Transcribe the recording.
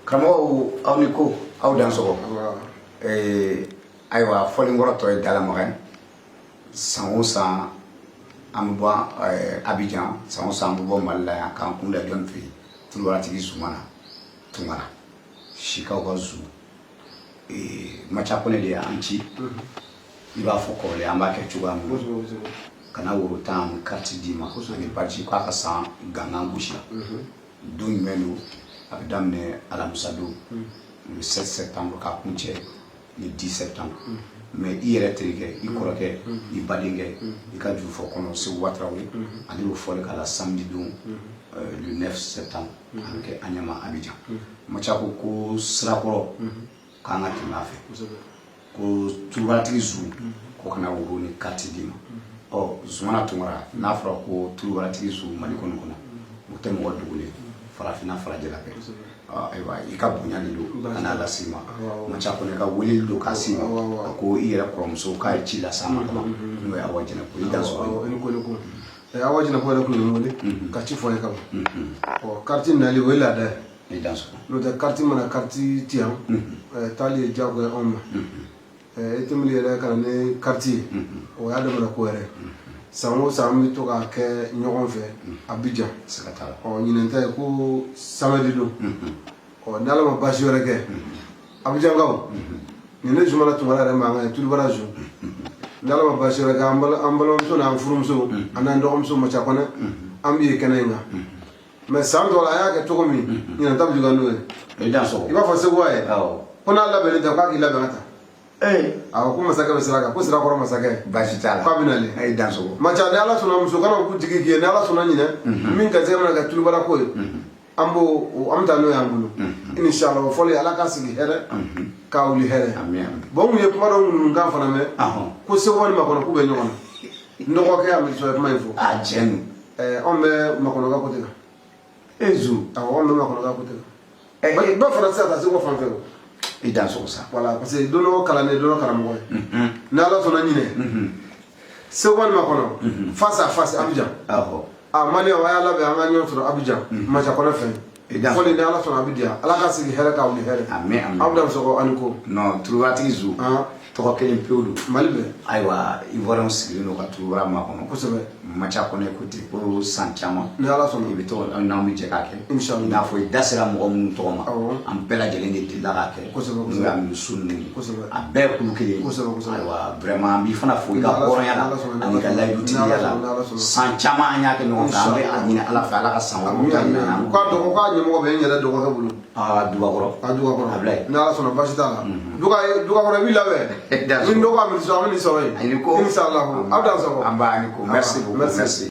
Karamɔgɔw, aw ni ko, aw dansɔgɔ. Ayiwa, fɔlenkɔrɔ tɔ ye dalamaga ye. San o san an bɛ bɔ Abidjan, san o san an bɛ bɔ Mali la yan k'an kun da jɔn fɛ yen? Tulubaratigi Zumana Tunkara, sikaw ka zu. Maca Kɔnɛ de y'an ci. I b'a fɔ kɔrɔlen, an b'a kɛ cogoya min na, ka na woro 10 carte d'i ma ani badge, k'a ka san gangan gosi. Don jumɛn don? A bɛ daminɛ alamisa don, le 7 septembre, k'a kuncɛ le 10 septembre. Mais i yɛrɛ terikɛ, i kɔrɔkɛ, i badenkɛ, i ka jurufɔ kɔnɔ, Segu Tarawele, ale bɛ fɔli k'a la samedi don, le 9 septembre. A bɛ kɛ Anyama, Abidjan. Maca ko ko sirakɔrɔ k'an ka tɛmɛ a fɛ, ko tulubaratigi zu ko kana woro ni carte d'i ma. Ɔ, Zumana Tunkara, n'a fɔra ko tulubaratigi zu Mali kɔni kɔnɔ, o tɛ mɔgɔ dogolen, farafinna farajɛla bɛɛ. Ayiwa, i ka bonya de don ka n'a las'i ma. Maca Kɔnɛ ka weleli don k'a s'i ma. A ko i yɛrɛ kɔrɔmuso k'a ye ci las'a ma kaban, n'o ye Awa Jɛnɛpo. I dansɔgɔ. I ni ko, ni ko. Awa Jɛnɛpo yɛrɛ tun ye n wele ka ci fɔ n ye kaban. Ɔ, carte nali, o ye laada ye. I dansɔgɔ. N'o tɛ, carte mana carte ti yan, taali ye diyagoya anw ma. Etemili yɛrɛ ka na ni carte ye, o y'a damana ko yɛrɛ. San o san an bɛ to k'a kɛ ɲɔgɔn fɛ Abidjan. Siga t'a la. Ɔ, ɲinɛn ta ye ko samedi don. Ɔ, ni Ala ma baasi wɛrɛ kɛ, Abidjankaw, nin ne Zumana Tunkara yɛrɛ mankan ye, Tulubara zu. Ni Ala ma baasi wɛrɛ kɛ, an balimamuso n'an furumuso an n'an dɔgɔmuso Maca Kɔnɛ, an bɛ yen kɛnɛ in kan. Mais san dɔw la, an y'a kɛ cogo min, ɲinɛn ta bɛ juguya n'o ye. I dansɔgɔ. I b'a fɔ Segu ye ko n'a labɛnnen tɛ, k'a k'i labɛn ka taa. Awɔ, ko masakɛ bɛ sira kan, ko Sirakɔrɔ masakɛ. Baasi t'a la. K'a bɛ nalen. I dansɔgɔ. Maca, ni Ala sɔnna, muso kana k'u jigi k'i ye. Ni Ala sɔnna, ɲinɛ min garisɛgɛ mana kɛ tulubara ko ye, an b'o, an bɛ taa n'o y'an bolo, inshallah. O fɔlen, Ala k'a sigi hɛrɛ, k'a wuli hɛrɛ. Ami, ami. Bon, n kun ye kuma dɔ ŋunuŋunukan fana mɛn ko Segu ni Makɔnɔ k'u bɛ ɲɔgɔn na. N dɔgɔkɛ a sɔrɔ kuma in fɔ. A tiɲɛ don. Anw bɛ Makɔnɔ ka côté kan. E zu. Awɔ, anw bɛ Makɔnɔ ka côté kan. Bɛɛ fana tɛ se ka taa Segu fan fɛ o. I dansɔgɔ sa. Voilà, parce que don dɔ kalanden, don dɔ karamɔgɔ ye. Ni Ala sɔnna, ɲinɛ Segu ni Makɔnɔ face à face Abidjan. A maliyɛnw, a y'a labɛn, an ka ɲɔgɔn sɔrɔ Abidjan, Maca Kɔnɛ fɛ. I dansɔgɔ. Fɔli, ni Ala sɔnna, a bɛ diya. Ala ka sigi hɛrɛ, k'a wuli hɛrɛ. Ami, ami. Aw dansɔgɔ, ani ko. Non, tulubaratigi zu, tɔgɔ kelen pewu don. Mali bɛɛ. Ayiwa, Ivoiriyɛnw sigilen don ka tulubara makɔnɔ. Maca Kɔnɛ ko ten ko san caman Ni Ala sɔnna. i bɛ tɔgɔ n'anw bɛ jɛ k'a kɛ. Inshallah. I n'a fɔ i da sera mɔgɔ minnu tɔgɔ ma, an bɛɛ lajɛlen de delila k'a kɛ, n'o ye Amidu ninnu ye. A bɛɛ ye kulu kelen ye. Ayiwa, vraiment, an b'i fana fo i ka hɔrɔnya la ani ka layidutigiya la. San caman an y'a kɛ ɲɔgɔn fɛ. An bɛ a ɲini Ala fɛ, Ala ka san wɛrɛw ta ɲinɛ an. K'a dɔgɔ, k'a ɲɛmɔgɔ bɛ n yɛrɛ dɔgɔkɛ bolo. Aa, Dubakɔrɔ. A Dugakɔrɔ. Ablaye. Ni Ala sɔnna, baasi t'a la. Dugakɔrɔ, i b'i labɛn. Ni n dɔgɔ Amidu, an bɛ nin sɔrɔ yen. Ani ko. Inshallah, aw dansɔgɔ. An b'a, ani ko, merci beaucoup. Merci. Merci.